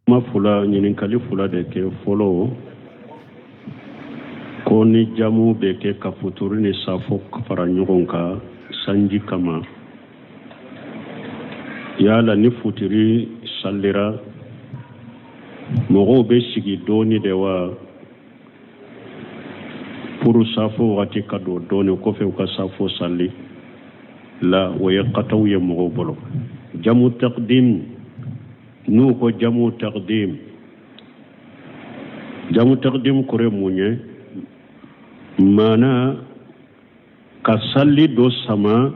Kuma fila, ɲininkali fila de kɛ. Fɔlɔ, ko ni jamu bɛ kɛ ka futuri ni safo fara ɲɔgɔn kan sanji kama, yala ni futuri salira, mɔgɔw bɛ sigi dɔɔni de wa pour safo wagati ka don dɔɔni, kɔfɛ u ka safo sali la? O ye kataw ye mɔgɔw bolo. Jamu takdim, n'u ko jamu takdim, jamu takdim kɔrɔ ye mun ye? Maana ka sali dɔ sama,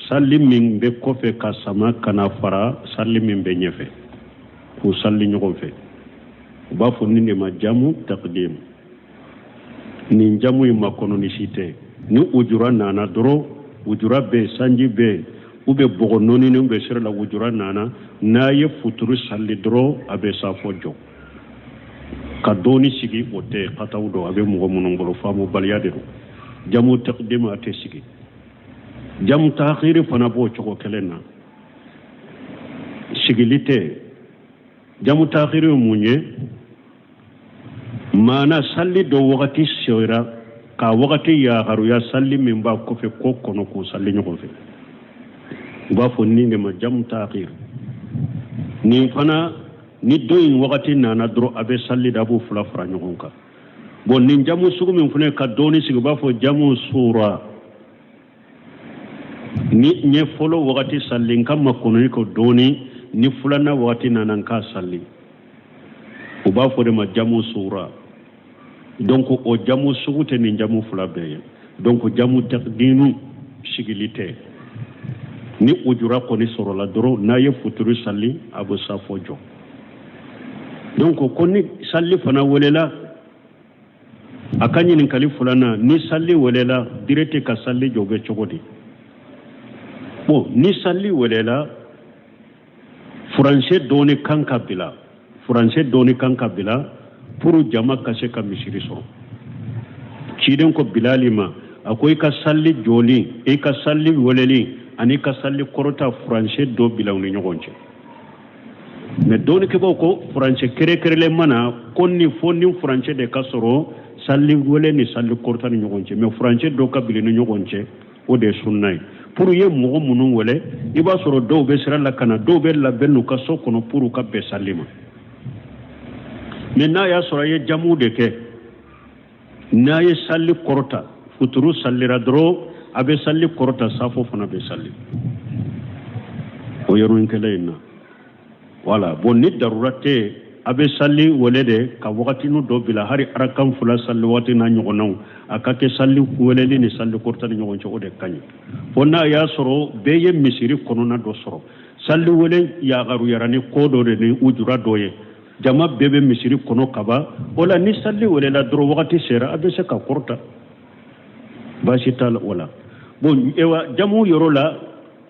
sali min bɛ kɔfɛ, ka sama ka na fara sali min bɛ ɲɛfɛ, k'u sali ɲɔgɔn fɛ. U b'a fɔ nin de ma jamu takdim. Nin jamu in makɔnɔni si tɛ. Ni ujura nana dɔrɔn, ujura bɛ yen, sanji bɛ yen, u bɛ bɔgɔ nɔɔninen bɛ sira la, ujura nana, n'a ye futuru sali dɔrɔn, a bɛ safo jɔ ka dɔɔni sigi. O tɛ kataw dɔn, a bɛ mɔgɔ minnu bolo, faamubaliya de don. Jamu takdim, a tɛ sigi. Jamu takhiri fana b'o cogo kelen na, sigili tɛ. Jamu takhiri ye mun ye? Maana sali dɔ wagati sera, ka wagati yagaruya sali min b'a kɔfɛ ko kɔnɔ, k'u sali ɲɔgɔn fɛ. U b'a fɔ nin de ma jamu takhir. Nin fana, ni dɔ in wagati nana dɔrɔn, a bɛ sali da, a b'u fila fara ɲɔgɔn kan. Bon, nin jamu sugu min fana ka dɔɔni sigi, u b'a fɔ jamu sura. Ni n ye fɔlɔ wagati sali, n ka makɔnɔni kɛ dɔɔni, ni filanan wagati nana, n k'a sali. U b'a fɔ de ma jamu sura. Donc o jamu sugu tɛ nin jamu fila bɛɛ ye. Donc jamu takdimu, sigili tɛ. Ni ujura kɔni sɔrɔla dɔrɔn, n'a ye futuru sali, a bɛ safo jɔ. Donc ko ni sali fana welela, a ka ɲininkali filanan, ni sali welela direct ka sali jɔ, bɛ cogo di? Bon, ni sali welela, furancɛ dɔɔni kan ka bila, furancɛ dɔɔni kan ka bila pour jama ka se ka misiri sɔrɔ. Ciden ko Bilali ma, a ko i ka sali jɔli, i ka sali weleli ani i ka sali kɔrɔta, furancɛ dɔ bila u ni ɲɔgɔn cɛ. Mais dɔnnikɛbaw ko furancɛ kɛrɛnkɛrɛnlen ma na ko ni fo ni furancɛ de ka sɔrɔ sali wele ni sali kɔrɔta ni ɲɔgɔn cɛ, mais furancɛ dɔ ka bila ni ɲɔgɔn cɛ, o de ye sunna ye. Pour ye mɔgɔ minnu wele, i b'a sɔrɔ dɔw bɛ sira la ka na, dɔw bɛ labɛn n'u ka so kɔnɔ pour ka bɛn sali ma. Mais n'a y'a sɔrɔ a ye jamu de kɛ, n'a ye sali kɔrɔta, futuru salira dɔrɔn, a bɛ sali kɔrɔta, safo fana bɛ sali o yɔrɔnin kelen in na. Wala bon, ni darura tɛ, a bɛ sali wele de ka wagatinu dɔ bila, hari arakan fila sali waati n'a ɲɔgɔnnaw, a ka kɛ sali weleli ni sali kɔrɔta ni ɲɔgɔn cɛ, o de ka ɲi. Fo n'a y'a sɔrɔ bɛɛ ye misiri kɔnɔna dɔ sɔrɔ, sali wele yagaruyara ni ko dɔ de ni ujura dɔ ye, jama bɛɛ bɛ misiri kɔnɔ kaban, o la ni sali welela dɔrɔn, wagati sera, a bɛ se ka kɔrɔta, baasi t'a la o la. Bon, ewa jamu yɔrɔ la,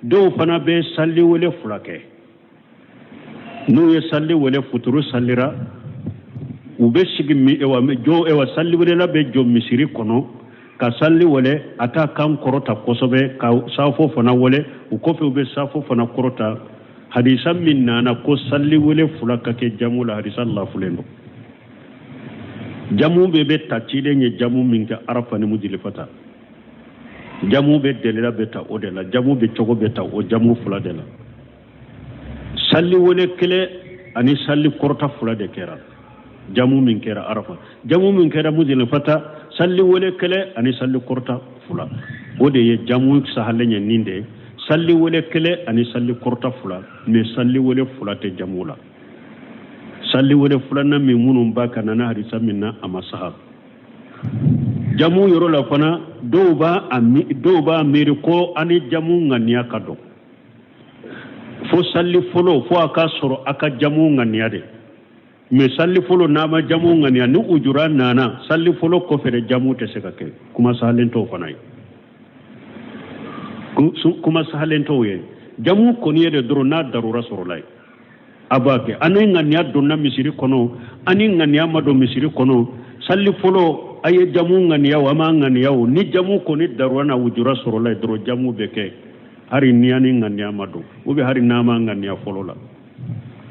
dɔw fana bɛ sali wele fila kɛ. N'u ye sali wele, futuru salira, u bɛ sigi mi ewa jɔ, ewa sali welela bɛ jɔ misiri kɔnɔ ka sali wele, a t'a kan kɔrɔta kosɛbɛ, ka safo fana wele u kɔfɛ, u bɛ safo fana kɔrɔta. Hadisa min nana ko sali wele fila ka kɛ jamu la, hadisa lafulen don. Jamu bɛɛ bɛ ta, ciden ye jamu min kɛ Arafa ni Mujilifata, jamu bɛ delila bɛ ta o de la. Jamu bɛ cogo bɛ ta o jamu fila de la. Sali wele kelen ani sali kɔrɔta fila de kɛra jamu min kɛra Arafa. Jamu min kɛra Mujilifata, sali wele kelen ani sali kɔrɔta fila, o de ye jamu sahalen ye. Nin de ye sali wele kelen ani sali kɔrɔta fila. Mais sali wele fila tɛ jamu la. Sali wele filanan min minnu b'a ka nana hadisa min na, a ma saha. Jamu yɔrɔ la fana, dɔw b'a miiri ko ani jamu ŋaniya ka dɔn fo sali fɔlɔ, fo a ka sɔrɔ a ka jamu ŋaniya de. Mais sali fɔlɔ, n'a ma jamu ŋaniya, ni ujura nana sali fɔlɔ kɔfɛ de, jamu tɛ se ka kɛ. Kuma sahalen t'o fana ye, kuma sahalen t'o ye. Jamu kɔni ye de dɔrɔn, n'a darura sɔrɔla ye, a b'a kɛ. Ani ŋaniya donna misiri kɔnɔ, ani ŋaniya ma don misiri kɔnɔ, sali fɔlɔ a ye jamu ŋaniya o, a ma ŋaniya o, ni jamu kɔni darura na ujura sɔrɔla ye dɔrɔn, jamu bɛ kɛ hari ni ani ŋaniya ma don, ou bien hari n'a ma ŋaniya fɔlɔ la.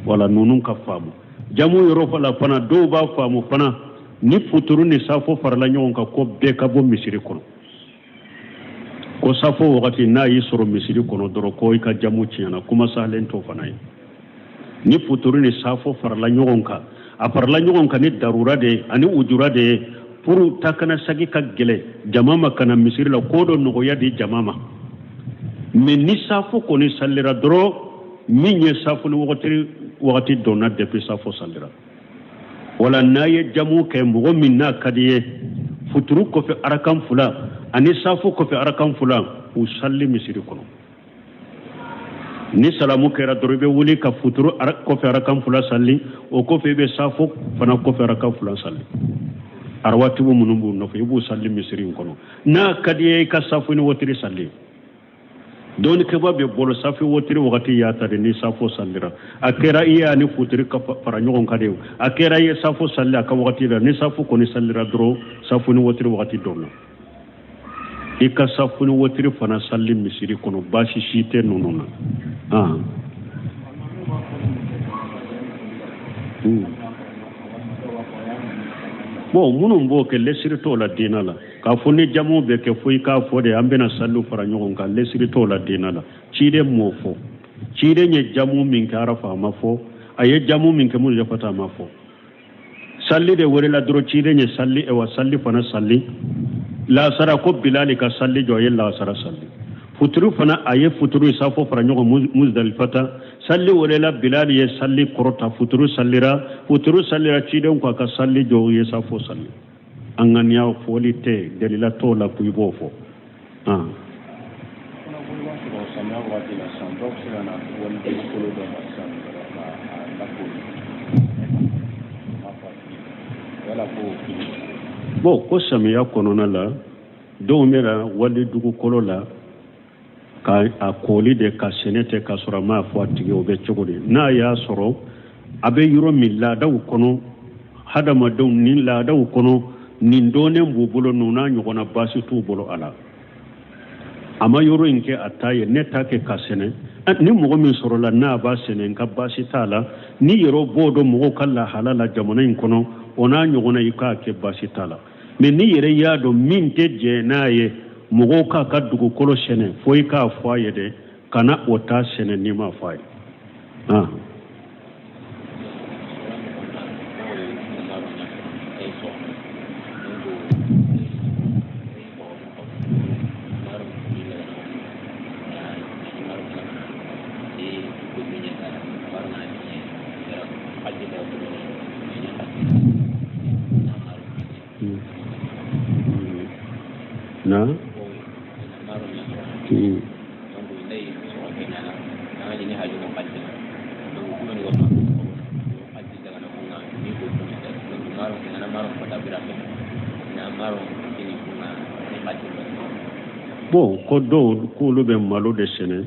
Wala ninnu ka faamu. Jamu yɔrɔ la fana, dɔw b'a faamu fana ni futuru ni safo farala ɲɔgɔn kan ko bɛɛ ka bɔ misiri kɔnɔ, ko safo wagati n'a y'i sɔrɔ misiri kɔnɔ dɔrɔn ko i ka jamu tiɲɛna. Kuma sahalen t'o fana ye. Ni futuru ni safo farala ɲɔgɔn kan, a farala ɲɔgɔn kan ni darura de ye ani ujura de ye pour takana sagi ka gɛlɛ jama ma ka na misiri la, ko dɔ nɔgɔya di jama ma. Mais ni safo kɔni salira dɔrɔn, min ye safo ni wagati wagati donna depuis safo salira. Wala n'a ye jamu kɛ, mɔgɔ min n'a ka di ye futuru kɔfɛ arakan fila ani safo kɔfɛ arakan fila, u salli misiri kɔnɔ. Ni salamu kɛra dɔrɔn, i bɛ wuli ka futuru kɔfɛ arakan fila salli, o kɔfɛ i bɛ safo fana kɔfɛ arakan fila salli. Arawatibu minnu b'u nɔfɛ, i b'u salli misiri in kɔnɔ. N'a ka di ye, i ka safo ni wotiri salli. Dɔnnikɛba bɛ bolo safi wotiri wagati y'a ta de ni safo sallira. A kɛra i ye ani futiri ka fara ɲɔgɔn kan de, a kɛra i ye safo salli a ka wagati la, ni safo kɔni sallira dɔrɔn, safo ni wotiri wagati donna, i ka safo ni wotiri fana salli misiri kɔnɔ, baasi si tɛ ninnu na. Bon, minnu b'o kɛ, lesiri t'o la diina la. K'a fɔ ni jamu bɛ kɛ fo i k'a fɔ de an bɛna saliw fara ɲɔgɔn kan, lesiri t'o la diina la. Ciden m'o fɔ. Ciden ye jamu min kɛ Arafa, a ma fɔ. A ye jamu min kɛ Muzidalifata, a ma fɔ. Salli de welela dɔrɔn, ciden ye salli, ewa salli fana salli. Laasara ko Bilali ka salli jɔ, a ye laasara salli. Futuru fana, a ye futuru safo fara ɲɔgɔn Muzidalifata. Salli welela, Bilali ye salli kɔrɔta, futuru sallira. Futuru sallira, ciden ko a ka salli jɔ, u ye safo salli. An ŋaniya fɔli tɛ dalila t'o la ko i b'o fɔ. Samiya waati la sisan, dɔw bɛ se ka na wali dugukolo dɔ ma sisan ka a lakori yala ko. Bon, ko samiya kɔnɔna la, dɔw bɛ na wali dugukolo la ka a kooli de ka sɛnɛ tɛ k'a sɔrɔ a m'a fɔ a tigi, o bɛ cogo di? N'a y'a sɔrɔ a bɛ yɔrɔ min laadaw kɔnɔ, hadamadenw ni laadaw kɔnɔ, nin dɔnnen b'u bolo, ninnu n'a ɲɔgɔnna baasi t'u bolo a la. A ma yɔrɔ in kɛ a ta ye, ne t'a kɛ ka sɛnɛ. Ni mɔgɔ min sɔrɔla n'a b'a sɛnɛ, n ka baasi t'a la. Ni yɛrɛ b'o dɔn mɔgɔw ka lahala la jamana in kɔnɔ, o n'a ɲɔgɔnna, i k'a kɛ, baasi t'a la. Mais ni yɛrɛ y'a dɔn min tɛ jɛn n'a ye mɔgɔw k'a ka dugukolo sɛnɛ, fo i k'a fɔ a ye dɛ, kana o ta sɛnɛ n'i m'a fɔ a ye. Na bon, ko dɔw k'olu bɛ malo de sɛnɛ,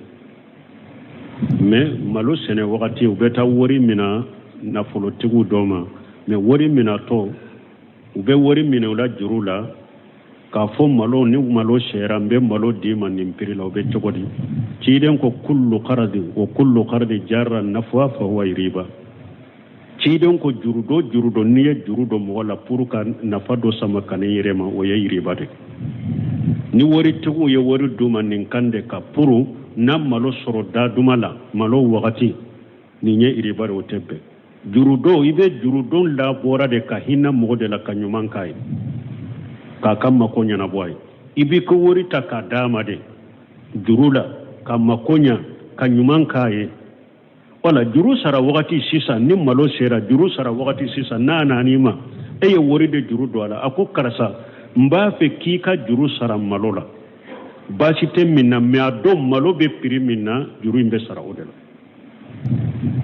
mais malo sɛnɛ wagati u bɛ taa wari mina nafolotigiw dɔ ma, mais wari minatɔ u bɛ wari minɛ u la juru la k'a fɔ malo ni malo sera n bɛ malo d'i ma nin prix la, o bɛ cogo di? Ciden ko kullu qaradi wa kullu qaradi jarra nafa fa huwa riba. Ciden ko juru do juru do, n'i ye juru don mɔgɔ la pour ka nafa dɔ sama ka n'i yɛrɛ ma, o ye riba de. Ni waritigiw ye wari d'u ma nin kan de ka pour n'a malo sɔrɔ da duma la, malo wagati, nin ye riba de, o tɛ bɛn. Juru don, i bɛ juru don labɔra de ka hinɛ mɔgɔ de la ka ɲuman k'a ye, k'a ka mako ɲɛnabɔ a ye. I b'i ka wari ta k'a d'a ma de juru la ka mako ɲa, ka ɲuman k'a ye. Wala juru sara wagati sisan, ni malo sera juru sara wagati sisan, n'a nan'i ma, e ye wari de juru don a la, a ko karisa, n b'a fɛ k'i ka juru sara malo la, baasi tɛ min na, mais a dɔn malo bɛ prix min na, juru in bɛ sara o de la,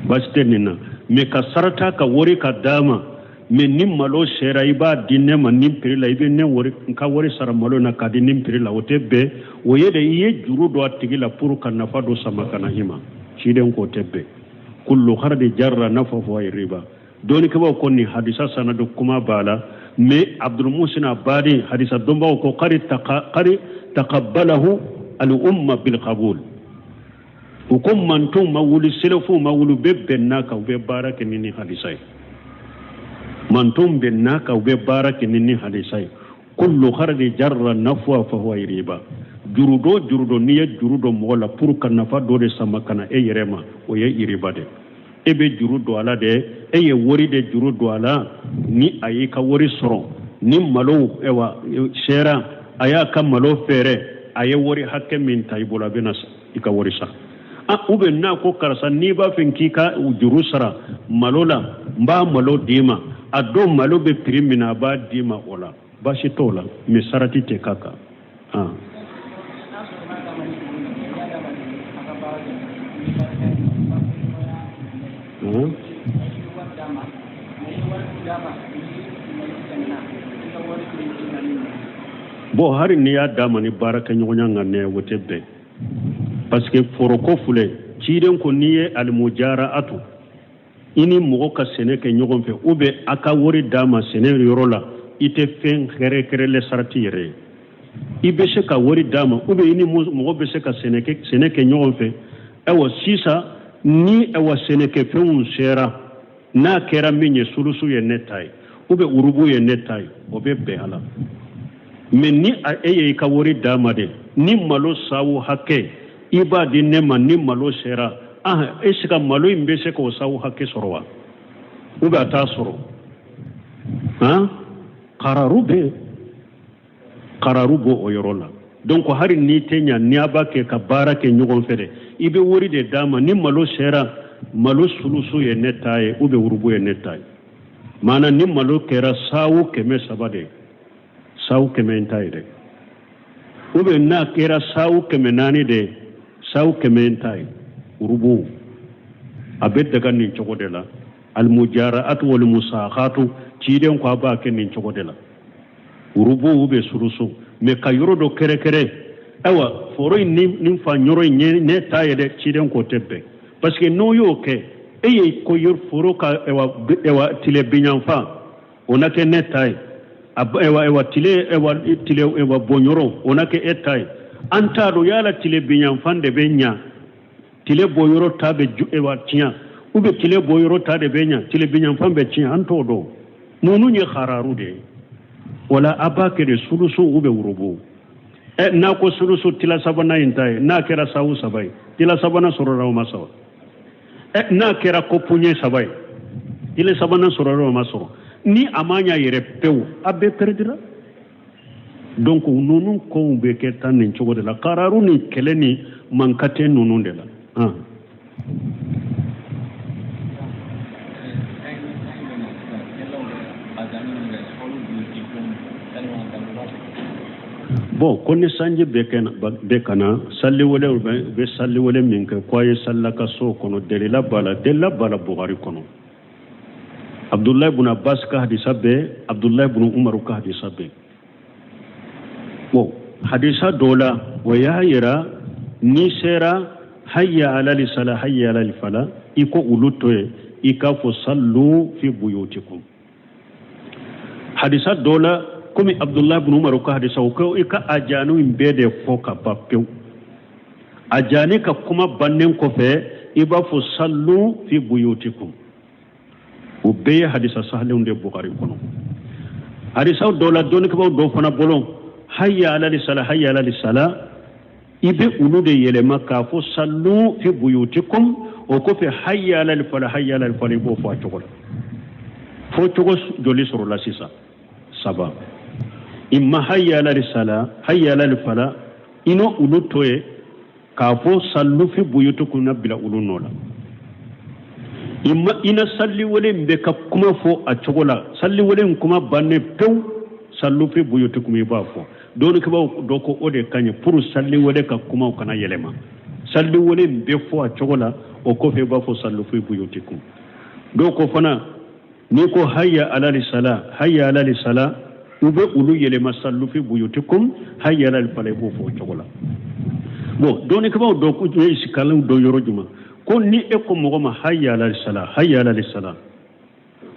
baasi tɛ nin na. Mais ka sarata ka wari ka d'a ma, mais ni malo sera i b'a di ne ma nin prix la, i bɛ ne wari n ka wari sara malo na k'a di nin prix la, o tɛ bɛn. O ye de i ye juru don a tigi la pour ka nafa dɔ sama ka na i ma. Ciden k'o tɛ bɛn. Kullu qardi jarra nafa fa riba. Dɔnnikɛbaaw ko nin hadisa sanadu kuma b'a la, mais Abdul Muhsin Abadi hadisa dɔnbaaw ko qad taqabbalahu al umma bil qabul. U ko mantonw ma wuli, selefuw ma wuli, u bɛ bɛn n'a kan, u bɛ baara kɛ ni nin hadisa ye. Mantonw bɛnn'a kan, u bɛ baara kɛ ni nin hadisa ye: kullu qardi jarra nafa fa huwa riba. Juru do juru do, n'i ye juru don mɔgɔ la pour ka nafa dɔ de sama ka na e yɛrɛ ma, o ye iriba de. E bɛ juru don a la dɛ, e ye wari de juru don a la. Ni a y'i ka wari sɔrɔ, ni malo ɛwa sera, a y'a ka malo feere, a ye wari hakɛ min ta i bolo, a bɛna i ka wari sara. Ah, ou bien n'a ko karisa, n'i b'a fɛ k'i ka juru sara malo la, n b'a malo d'i ma. A don malo bɛ prix min na, a b'a d'i ma, o la baasi t'o la, mais sarati tɛ k'a kan. Ah. Bon, hari n'i y'a d'a ma ni baarakɛɲɔgɔnya ŋaniya, o tɛ bɛn, parce que foroko filɛ, ciden ko n'i ye alimujaraatu, i ni mɔgɔ ka sɛnɛ kɛ ɲɔgɔn fɛ, ou bien a ka wari d'a ma sɛnɛ yɔrɔ la, i tɛ fɛn kɛrɛnkɛrɛnlen sarati yɛrɛ ye. I bɛ se ka wari d'a ma, ou bien i ni mɔgɔ bɛ se ka sɛnɛ kɛ ɲɔgɔn fɛ. Ayiwa, sisan ni ayiwa sɛnɛkɛfɛnw sera, n'a kɛra min ye, sulusu ye ne ta ye, ou bien urubu ye ne ta ye, o bɛ bɛn a la. Mais ni e ye i ka wari d'a ma de, ni malo sawu hakɛ i b'a di ne ma, ni malo sera, ah, est ce que malo in bɛ se k'o sawu hakɛ sɔrɔ wa, ou bien a t'a sɔrɔ? Han, kararu bɛ kararu b'o o yɔrɔ la. Donc hari n'i tɛ ɲa, ni a b'a kɛ ka baara kɛ ɲɔgɔn fɛ dɛ, i bɛ wari de d'a ma, ni malo sera, malo sulusu ye ne ta ye, ou bien urubu ye ne ta ye. Maana ni malo kɛra sawu 300 de ye, sawu 100 n ta ye dɛ, ou bien n'a kɛra sawu 400 de ye, sawu 100 n ta ye, urubu. A bɛ daga nin cogo de la. Almujaraatu wal musaqatu, ciden ko a b'a kɛ nin cogo de la, urubu ou bien sulusu. Mais ka yɔrɔ dɔ kɛrɛkɛrɛ, ayiwa, foro in ni fan yɔrɔ in ye ne ta ye dɛ, ciden k'o tɛ bɛn, parce que n'o y'o kɛ, e ye ko foro ka ayiwa tile binyanfan, o na kɛ ne ta ye, ayiwa tile ayiwa bɔnyɔrɔ, o na kɛ e ta ye. An t'a dɔn yala tile binyanfan de bɛ ɲa, tile bɔyɔrɔ ta bɛ ayiwa tiɲɛ, ou bien tile bɔyɔrɔ ta de bɛ ɲa, tile binyanfan bɛ tiɲɛ, an t'o dɔn. Ninnu ye hararu de ye. Wala a b'a kɛ de sulusu ou bien urubu. Ɛ, n'a ko sulusu, tila sabanan in ta ye, n'a kɛra sawu saba ye, tila sabanan sɔrɔla o ma sɔrɔ? Ɛ, n'a kɛra ko puɲɛ saba ye, tila sabanan sɔrɔla o ma sɔrɔ? Ni a ma ɲa yɛrɛ pewu, a bɛɛ pɛrɛdira. Donc ninnu kow bɛ kɛ tan nin cogo de la, kararu ni kɛlɛ ni mankate ninnu de la. Ah. Bon, ko ni sanji bɛ ka na, saliwele bɛ saliwele min kɛ, ko a ye salila ka so kɔnɔ, delila b'a la, delila b'a la Bukhari kɔnɔ. Abdullahi ibn Abbas ka hadisa bɛ, Abdullahi ibn Umar ka hadisa bɛ. Bon, hadisa dɔ la, o y'a yira n'i sera hayya alali sala, hayya alali fala, i ko olu to yen, i k'a fɔ sallu fi buyutikum. Hadisa dɔ la, komi Abdullahi ibn Umar ka hadisa, o ko i ka ajanu in bɛɛ de fɔ ka ban pewu. Ajani ka kuma bannen kɔfɛ, i b'a fɔ sallu fi buyutikum. O bɛɛ ye hadisa sahalenw de Bukhari kɔnɔ. Hadisaw dɔw la, dɔnnikɛbaaw dɔw fana bolo, hayya alali sala, hayya alali sala, i bɛ olu de yɛlɛma k'a fɔ sallu fi buyutikum. O kɔfɛ hayya alali fala, hayya alali fala, i b'o fɔ a cogo la. Fɔ cogo joli sɔrɔla sisan? Saba. Imma hayya alali sala, hayya alali fala, i n'o olu to yen k'a fɔ sallu fi buyutikum na bila olu nɔ la. I na saliwele in bɛ ka kuma fɔ a cogo la, saliwele in kuma bannen pewu, sallu fi buyutikum i b'a fɔ. Dɔnnikɛbaaw dɔ ko o de ka ɲi pour saliwele ka kumaw kana yɛlɛma. Saliwele in bɛ fɔ a cogo la, o kɔfɛ i b'a fɔ sallu fi buyutikum. Dɔw ko fana n'i ko hayya alali sala, hayya alali sala, u bɛ olu yɛlɛma sallu fi buyutikum, hayya alali fala, i b'o fɔ o cogo la. Bon, dɔnnikɛbaaw dɔ ko ye sikalaw dɔ yɔrɔ jumɛn ko ni e ko mɔgɔ ma hayya alali sala, hayya alali sala,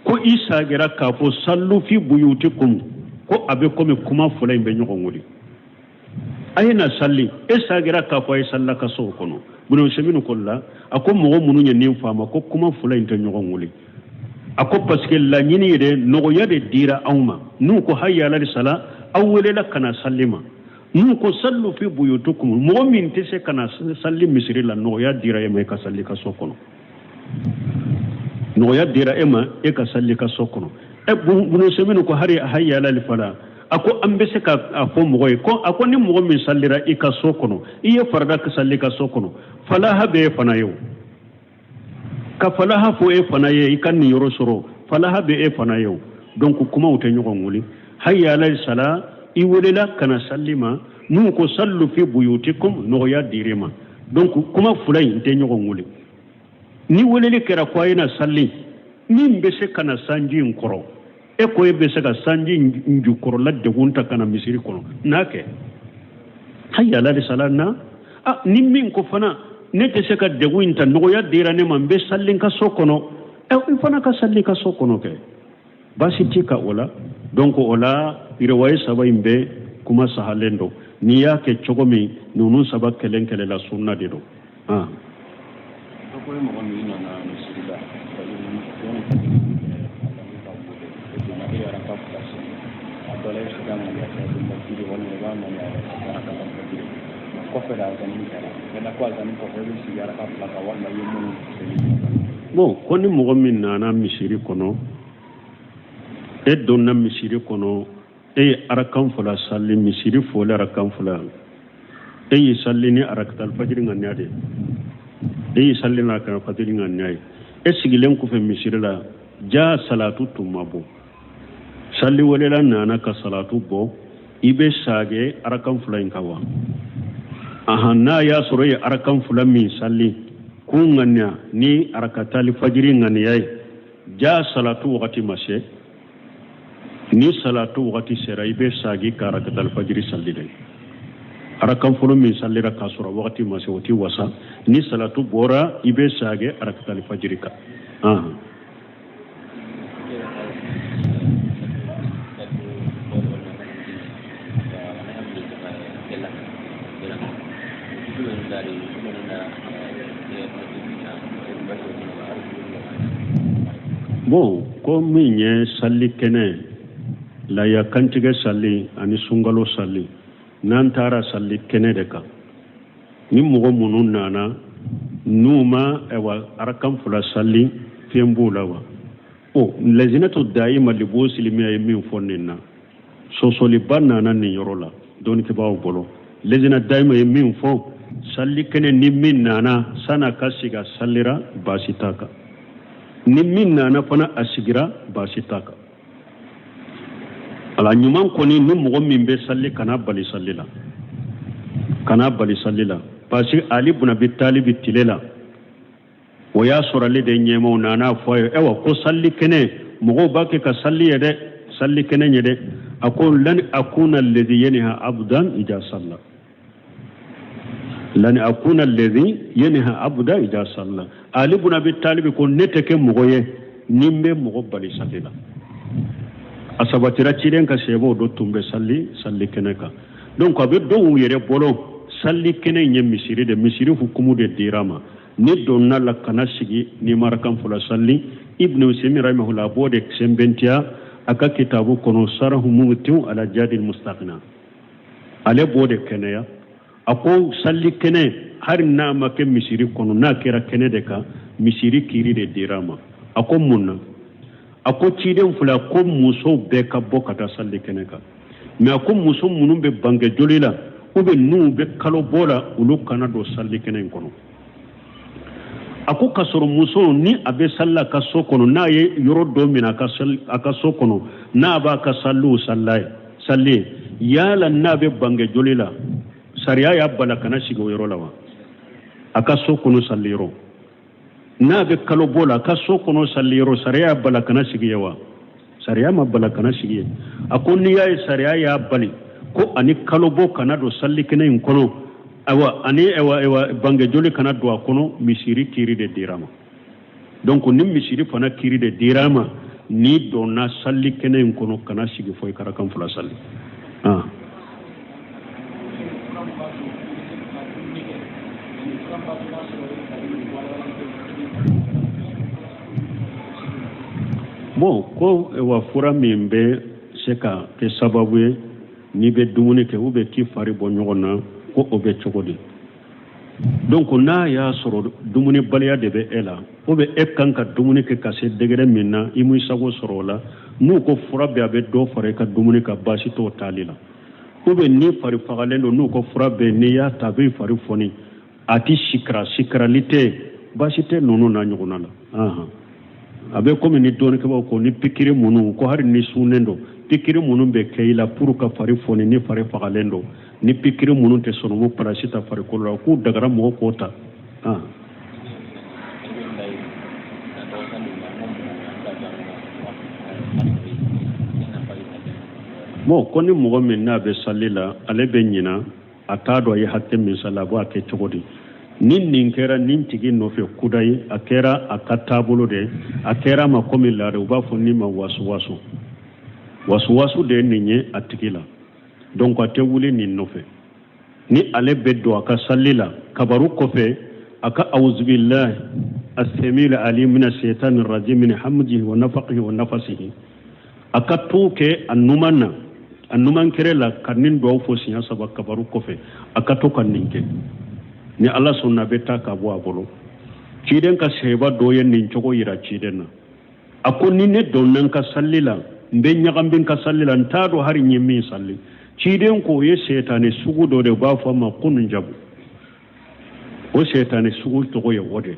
ko i sagira k'a fɔ sallu fi buyutikum, ko a bɛ komi kuma fila in bɛ ɲɔgɔn wele. A ye na sali, e sagira k'a fɔ a ye salila ka so kɔnɔ. Bunu Usaymin ko la, a ko mɔgɔ minnu ye nin faama ko kuma fila in tɛ ɲɔgɔn wele. A ko parce que laɲini yɛrɛ nɔgɔya de dira anw ma. N'u ko hayya alal sala, aw welela ka na salli ma. N'u ko sallu fi buyutikum, mɔgɔ min tɛ se ka na salli misiri la, nɔgɔya dira e ma e ka salli ka so kɔnɔ. Nɔgɔya dira e ma e ka salli ka so kɔnɔ. E bunu Usaymin ko hari hayya alal fala, a ko an bɛ se ka a fɔ mɔgɔ ye ko a ko ni mɔgɔ min sallira i ka so kɔnɔ, i ye farida salli ka so kɔnɔ, falaha bɛ e fana ye. O ka falaha fɔ e fana ye, i ka nin yɔrɔ sɔrɔ, falaha bɛ e fana ye. O donc kumaw tɛ ɲɔgɔn wuli. Hayya alal sala, i welela ka na salli ma. N'u ko sallu fi buyutikum, nɔgɔya dir'i ma. Donc kuma fila in tɛ ɲɔgɔn wuli. Ni weleli kɛra ko a ye na salli, min bɛ se ka na sanji in kɔrɔ, e ko e bɛ se ka sanji in jukɔrɔla degun ta ka na misiri kɔnɔ, n'a kɛ hayya alal sala na. A ni min ko fana ne tɛ se ka degun in ta, nɔgɔya dira ne ma, n bɛ salli n ka so kɔnɔ, ɛ i fana ka salli ka so kɔnɔ kɛ, baasi t'i kan o la. Donc o la riwaye saba in bɛɛ kuma sahalen don. N'i y'a kɛ cogo min, ninnu saba kelen kelen la sunna de don. Ah. Ko ni mɔgɔ min nana misiri la, yanni fajiri kɛ, a ka wele, e donna, e yɛrɛ ka fila seli, a dɔ la i bɛ se ka ŋaniya kɛ fajiri, walima i b'a ŋaniya yɛrɛ ka kɛ fajiri kɔfɛ de azani kɛra mɛ ko azani kɔfɛ i bɛ sigi araka fila kan, walima i ye minnu seli. Bon, ko ni mɔgɔ min nana misiri kɔnɔ, e donna misiri kɔnɔ, e ye arakan fila sali, misiri foli arakan fila, e y'i sali ni arakatal fajiri ŋaniya de ye, e y'i sali ni arakatal fajiri ŋaniya ye, e sigilen kɔfɛ misiri la, ja salatu tun ma bɔ, sali welela nana ka salatu bɔ, i bɛ sage arakan fila in kan wa? Ahan, n'a y'a sɔrɔ e ye arakan fila min sali k'u ŋaniya ni arakatali fajiri ŋaniya ye, ja salatu wagati ma se. Ni salatu wagati sera, i bɛ sagi ka arakatali fajiri sali dɛ. Arakan fɔlɔ min salira k'a sɔrɔ wagati ma se, o ti wasa. Ni salatu bɔra, i bɛ sagi arakatali fajiri kan. Ahan. Bon, ko min ye sali kɛnɛ laya kantigɛ sali ani sunkalo sali, n'an taara sali kɛnɛ de kan, ni mɔgɔ minnu nana n'u ma ayiwa arakan fila sali, fiɲɛ b'u la wa? O lajinatu dayima libuhusil ilmiya ye min fɔ nin na, sɔsɔliba nana nin yɔrɔ la dɔnnikɛbaaw bolo. Lajina dayima ye min fɔ, sali kɛnɛ ni min nana san'a ka sigi a salira, baasi t'a kan. Ni min nana fana a sigira, baasi t'a kan. Ala ɲuman kɔni, ni mɔgɔ min bɛ sali, kana bali sali la, kana bali sali la, parce que Ali bun Abi Talibi tile la, o y'a sɔrɔ ale de ɲɛmaw nana fɔ a ye, ayiwa ko sali kɛnɛ mɔgɔw b'a kɛ ka sali ye dɛ, sali kɛnɛ ye dɛ. A ko lan akuna alladhi yanha abdan ida salla, lan akuna alladhi yanha abda ida salla. Ali bun Abi Talibi ko ne tɛ kɛ mɔgɔ ye ni n bɛ mɔgɔ bali sali la. A sabatira ciden ka sahabaw dɔ tun bɛ sali sali kɛnɛ kan. Donc a bɛ dɔw yɛrɛ bolo sali kɛnɛ in ye misiri de, misiri hukumu de dira ma. Ni donna la, kana sigi n'i ma arakan fila sali. Ibn Usaymin rahimahullah a b'o de sɛnbɛntiya a ka kitabu kɔnɔ, Sarahu Mumtiu ala Jadil Mustaqna, ale b'o de kɛnɛya. A ko sali kɛnɛ, hali n'a ma kɛ misiri kɔnɔ, n'a kɛra kɛnɛ de kan, misiri kiri de dira a ma. A ko mun na? A ko ciden fila ko musow bɛɛ ka bɔ ka taa sali kɛnɛ kan, mais a ko muso minnu bɛ bange joli la ou bien n'u bɛ kalo bɔ la, olu kana don sali kɛnɛ in kɔnɔ. A ko k'a sɔrɔ muso ni a bɛ sali a ka so kɔnɔ, n'a ye yɔrɔ dɔ minɛ a ka so kɔnɔ, n'a b'a ka saliw sali yala n'a bɛ bange joli la, sariya y'a bala kana sigi o yɔrɔ la wa? A ka so kɔnɔ sali yɔrɔ, n'a bɛ kalo bɔ la, a ka so kɔnɔ sali yɔrɔ, sariya y'a bala kana sigi yen wa? Sariya ma bala kana sigi yen. A ko n'i y'a ye sariya y'a bali ko ani kalo bɔ kana don sali kɛnɛ in kɔnɔ, ayiwa ani ayiwa ayiwa bange joli kana don a kɔnɔ, misiri kiri de dira ma. Donc ni misiri fana kiri de dira ma, n'i donna sali kɛnɛ in kɔnɔ, kana sigi fo i ka rakan fila sali. Ah. Bon, ko wa fura min bɛ se ka kɛ sababu ye n'i bɛ dumuni kɛ ou bien k'i fari bɔ ɲɔgɔn na, ko o bɛ cogo di? Donc n'a y'a sɔrɔ dumunibaliya de bɛ e la, ou bien e kan ka dumuni kɛ ka se degré min na, i m'i sago sɔrɔ o la, n'u ko fura bɛ a bɛ dɔ fara i ka dumuni kan, baasi t'o taali la. Ou bien ni fari fagalen don, n'u ko fura bɛ n'i y'a ta a b'i fari foni, a ti sikara, sikarali tɛ, baasi tɛ ninnu n'a ɲɔgɔnna la. A bɛ komi ni dɔnnikɛbaaw ko ni pikiri minnu ko hali ni sunnen don, pikiri minnu bɛ kɛ i la pour ka fari foni ni fari fagalen don, ni pikiri minnu tɛ sɔrɔmu place ta farikolo la, k'u dagara mɔgɔ k'o ta. Bon, ko ni mɔgɔ min n'a bɛ sali la, ale bɛ ɲina, a t'a dɔn a ye hakɛ min sali, a b'a kɛ cogo di? Ni nin kɛra nin tigi nɔfɛ kudayi, a kɛra a ka taabolo de ye, a kɛra a ma komi laada, u b'a fɔ nin ma wasuwasu. Wasuwasu de ye nin ye a tigi la. Donc a tɛ wuli nin nɔfɛ. Ni ale bɛ don a ka sali la, kabaru kɔfɛ, a ka awuzubilahi asamiil alim mina shaitani rajim min hamdihi wa nafaqihi wa nafasihi, a ka t'o kɛ a numan na, a numan kɛrɛ la, ka nin duwawu fɔ siɲɛ saba kabaru kɔfɛ, a ka to ka nin kɛ. Ni Ala sɔnna, a bɛ taa ka bɔ a bolo. Ciden ka sahaba dɔ ye nin cogo yira ciden na. A ko ni ne donna n ka sali la, n bɛ ɲagami n ka sali la, n t'a dɔn hali n ye min sali. Ciden ko o ye sɛtanɛ sugu dɔ de, u b'a fɔ a ma kununjabu. O sɛtanɛ sugu tɔgɔ ye o de.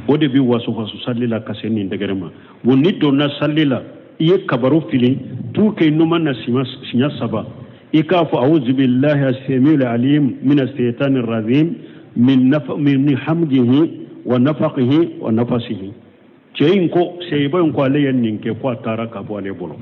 O de bɛ wasuwasu sali la ka se nin degré ma. Bon, n'i donna sali la, i ye kabaru fili, t'o kɛ i numan na siɲɛ saba, i k'a fɔ awuzubilahi asamiil alim mina shaitani rajim min hamdihi wa nafaqihi wa nafasihi. Cɛ in ko, sahaba in ko ale ye nin kɛ, ko a taara ka bɔ ale bolo.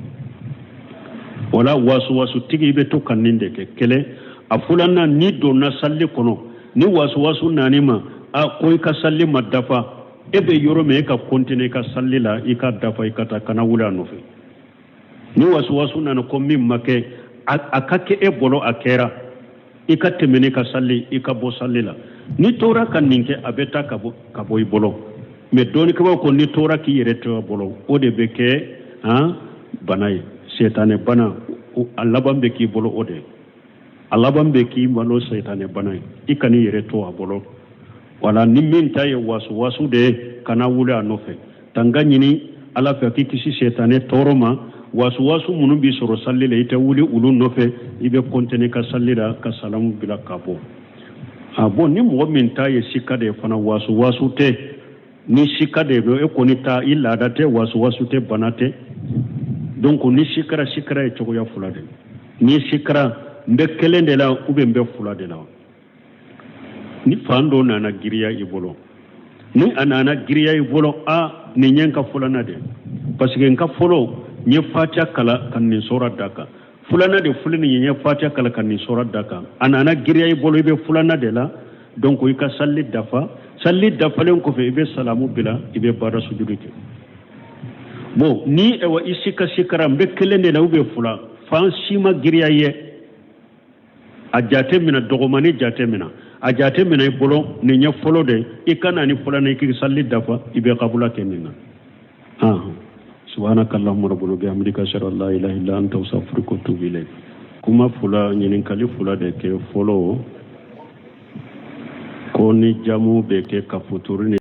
Wala wasuwasutigi, i bɛ to ka nin de kɛ. Kelen. A filanan, n'i donna sali kɔnɔ, ni wasuwasu nan'i ma, a ko i ka sali ma dafa, e bɛ yɔrɔ min, e ka continuer i ka sali la, i ka dafa, i ka taa, kana wuli a nɔfɛ. Ni wasuwasu nana ko min ma kɛ, a ka kɛ e bolo a kɛra, i ka tɛmɛ n'i ka sali, i ka bɔ sali la. N'i tora ka nin kɛ, a bɛ taa ka bɔ i bolo. Mais dɔnnikɛbaaw ko n'i tora k'i yɛrɛ to a bolo, o de bɛ kɛ bana ye, sɛtanɛ bana. A laban bɛ k'i bolo o de ye, a laban bɛ k'i bolo sɛtanɛ bana ye. I kan'i yɛrɛ to a bolo. Wala ni min ta ye wasuwasu de ye, kana wuli a nɔfɛ. Tanga ɲini Ala fɛ k'i kisi sɛtanɛ tɔɔrɔ ma. Wasuwasu minnu b'i sɔrɔ sali la, i tɛ wuli olu nɔfɛ, i bɛ continuer ka sali la, ka salamu bila ka bɔ. A bon, ni mɔgɔ min ta ye sika de ye fana, wasuwasu tɛ. Ni sika de bɛ e kɔni ta, i laada tɛ, wasuwasu tɛ, bana tɛ. Donc ni sikara, sikara ye cogoya fila de. Ni sikara, n bɛ kelen de la ou bien n bɛ fila de la. Ni fan dɔ nana giriya i bolo, ni a nana giriya i bolo, a nin ye n ka filanan de, parce que n ka fɔlɔ n ye fatiya kalan ka nin sɔrɔ da kan, filanan de filɛ nin ye, n ye fatiya kalan ka nin sɔrɔ da kan. A nana giriya i bolo, i bɛ filanan de la. Donc i ka sali dafa. Sali dafalen kɔfɛ, i bɛ salamu bila, i bɛ baara sujudu kɛ. Bon, ni ewa i sika sikara, n bɛ kelen de la ou bien fila, fan si ma giriya ye, a jate minɛ, dɔgɔmani jate minɛ, a jate minɛ i bolo nin ye fɔlɔ de, i ka na ni filanan, i k'i sali dafa, i bɛ kabula kɛ nin na. Subhanaka allahumma rabbana bihamdika, ashhadu an la ilaha illa anta, astaghfiruka wa atubu ilayk. Kuma fila, ɲininkali fila de kɛ. Fɔlɔ ko ni jamu bɛ kɛ ka futuru ni